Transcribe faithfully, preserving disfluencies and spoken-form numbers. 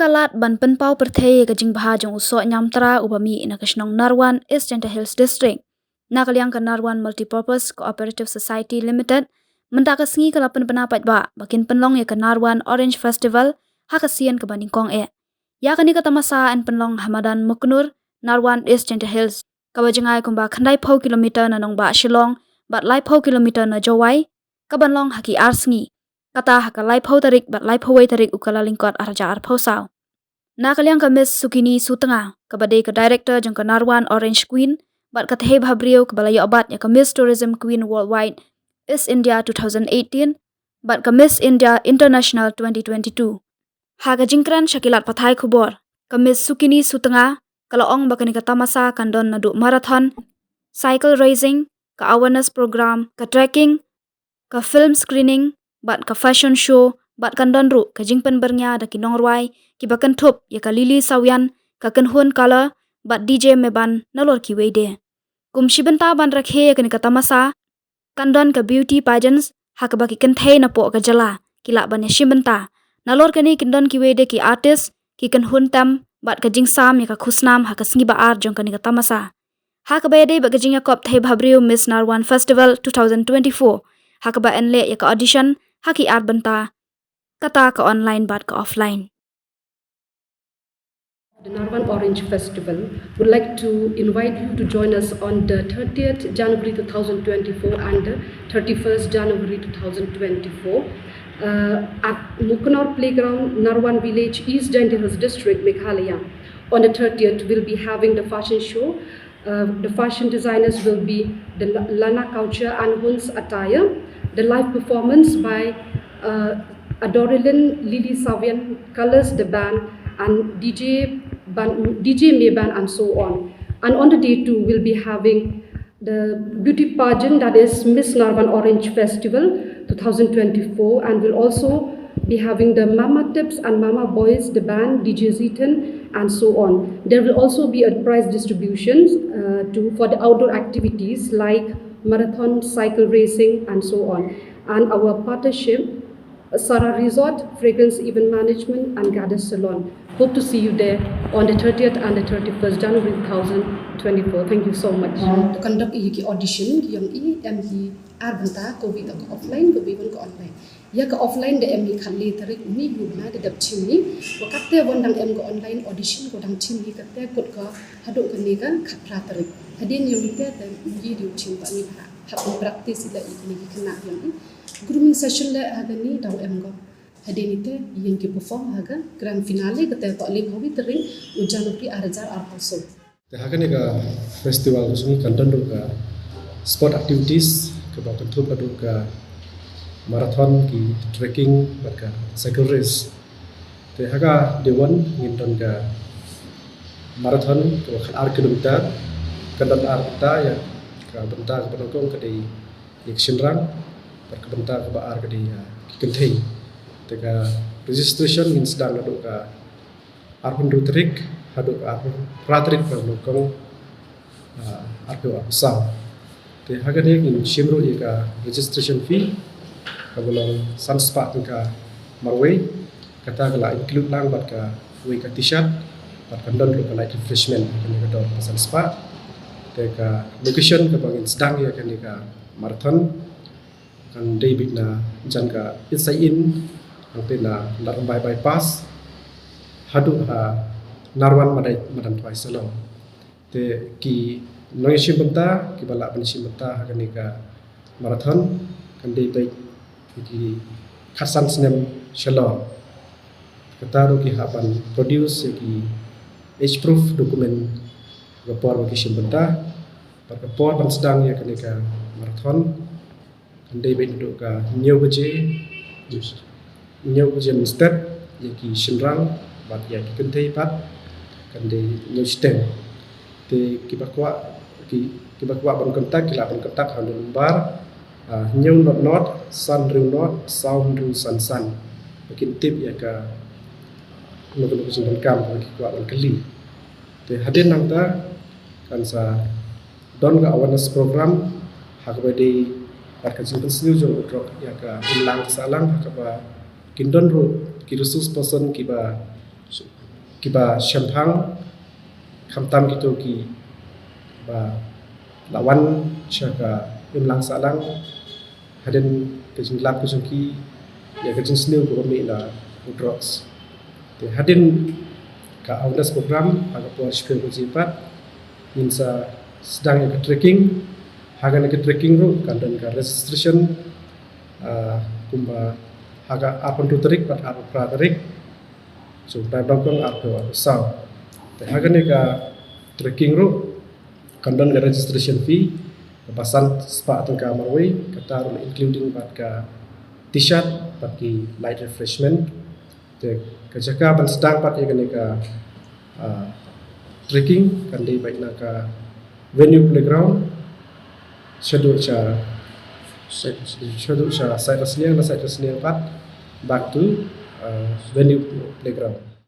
Ka lad ban pynpaw pyrthei ïa ka jingbha jong u soh ñiamtra uba mih na ka shnong Narwan, East Jaintia Hills District. Na ka liang ka Narwan Multipurpose Cooperative Society Limited, mynta ka sngi ka la pynbna paidbah ba kin pynlong ïa ka Narwan Orange Festival ha ka sien kaba nyngkong eh. Ïa kane ka tamasa yn pynlong ha madan Muknur, Narwan, East Jaintia Hills, kaba jngai kumba khyndai phew kilometer na nongbah Shillong bad lai phew kilometer na Jowai, kaban long ha ki ar sngi, kata ha ka lai phew tarik bad lai phew wei tarik u Kyllalyngkot ar hajar ar phew saw. Na ka liang ka Miss Sukini Sutnga, kaba dei ka director jong ka Narwan Orange Queen bad ka thei bhabriew kaba la ïoh bat ïa ka Miss Tourism Queen Worldwide East India two thousand eighteen bad ka Miss India International twenty twenty-two. Ha ka jingkren sha ki lad pathai khubor, ka Miss Sukini Sutnga ka la ong ba kane ka tamasa kan don naduh marathon, cycle racing, ka awareness program, ka trekking, ka film screening bad ka fashion show, bad kan don ruh ka jingpynbyrngia da ki nongrwai kiba kynthup ïa ka Lily Sawian, ka Kynhun Color bad D J Meban nalor kiwei de. Kum shi bynta ban rakhe ïa kane ka tamasa, kan don ka beauty pageants ha kaba ki kynthei napoh ka jylla ki lah ban ïashim bynta. Nalor kane kin don kiwei de ki artist, ki kynhun tem bad ka jingsam ïa ka khusnam ha ka sngi ba ar jong kane ka tamasa. Ha kaba ïadei bad ka jingïakop thei bhabriew Miss Narwan Festival two thousand twenty-four, ha kaba yn leh ïa ka audition ha ki ar bynta, kata ka online bad ka offline. The Narwan Orange Festival would like to invite you to join us on the thirtieth January two thousand twenty-four and the thirty-first January two thousand twenty-four, uh, at Muknor Playground, Narwan Village, East Jaintia Hills District, Meghalaya. On the thirtieth, we'll be having the fashion show. Uh, the fashion designers will be the La-, Lana Culture and Huns Attire. The live performance by, uh, Adorilin Lily Savian, Colors the Band, and D J Ban-, D J May Band, and so on. And on the day two, we'll be having the beauty pageant, that is Miss Narwan Orange Festival two thousand twenty-four, and we'll also be having the Mama Tips and Mama Boys, the band, D J Zithan, and so on. There will also be a prize distribution, uh, to, for the outdoor activities like marathon, cycle racing, and so on. And our partnership, Sarah Resort, Fragrance Event Management, and Goddess Salon. Hope to see you there on the thirtieth and the thirty-first January two thousand twenty-four. Thank you so much. To conduct ïa ki audition ki ïong i, em ki ar bynta, kawei ka offline, kawei ka online. Ïa ka offline da em hi khatle tarik, uni u bnai da dep chim hi. Wa katte wan dang em ka online audition ko dang chim hi, katte kut ka haduh kane ka khatphra tarik. Hadien ïong ite te ngi dei u chim ba ngi ha, hap practice ila i kine ki khynnah ïong i. Grooming session le ha kane daw em ko. Hadien ite ïeng ki perform ha ka grand finale, katte toh lim hawi tarik u January ar hajar arphew saw. Te ha kane ka festival ka sngi kan don ruh ka sport activities kaba kynthup haduh ka marathon, ki trekking bad ka cycle race. Te ha ka day one ngin don ka marathon kaba khat ar kilometer, kan don ar bynta, ïa ka bynta kaba nyngkong ka dei ïa ki shynrang, bad ka bynta kaba ar ka dei ïa ki kynthei. Te ka registration ngin sdang naduh ka arphew hynriew tarik haduh ka arphew phra tarik bnai nyngkong, ah, arphew arphew saw. Te ha kane ngin shim ruh ïa ka registration fee kaba long san spah tyngka marwei. Kata ka la include lang bad kawei ka T-shirt bad kan don ruh ka light refreshment ha kane ka dor kaba san spah. Te ka location kaba ngin sdang ïa kane ka marathon kan dei beit na jan ka Inside Inn, hangtei na Ladrymbai Bypass, haduh ha Narwan Madai, Madan Thwai Salong. Te ki nongïashim bynta kiba lah ban shim bynta ha kane ka marathon kan dei beit ki khatsan snem shalor. Kata ruh ki hap ban produce ïa ki age proof document ha ka por ba ki shim bynta. Bad ka por ban sdang ïa kane ka marathon kan dei beit naduh ka hynñiew baje, hynñiew baje mynstep, ïa ki shynrang bad ïa ki kynthei pat kan dei hynñiew shiteng. Te kiba kwah, ki, kiba kwah ban contact ki lah ban contact ha u number, ah, hynñiew not not san hynriew not saw hynriew san san. Ba kin tip ïa kano kano ka jingdonkam kaba ki kwah ban kylli. Te hadien nangta kan sa don ka awareness program ha kaba dei bad ka jingpynsniew jong u drok ïa ka imlang ka sahlang, ha kaba kin don ruh ki resource person kiba kiba shemphang, khamtam kito kiba la wan sha ka imlang sahlang hadien ka jinglap ka jong ki ïa ka jingsniew kaba mih na u drugs. Te hadien ka awareness program ha ka por shiphew baje pat ngin sa sdang ïa ka tracking. Ha kane ka tracking ruh kan don ka registration, ah, kumba ha ka arphew hynriew tarik bad arphew phra tarik jong u bnai ba nyngkong arphew arphew saw. Te ha kane ka tracking ruh kan don ka registration fee kaba san spah tyngka marwei, kata ruh including bad ka T-shirt bad ki light refreshment. Te ka jaka ban sdang pat ïa kane ka, ah, tracking kan dei beit na ka Venue Playground, shaduh sha, shaduh sha Saitrasniang, na Saitrasniang pat back to, ah, Venue Playground.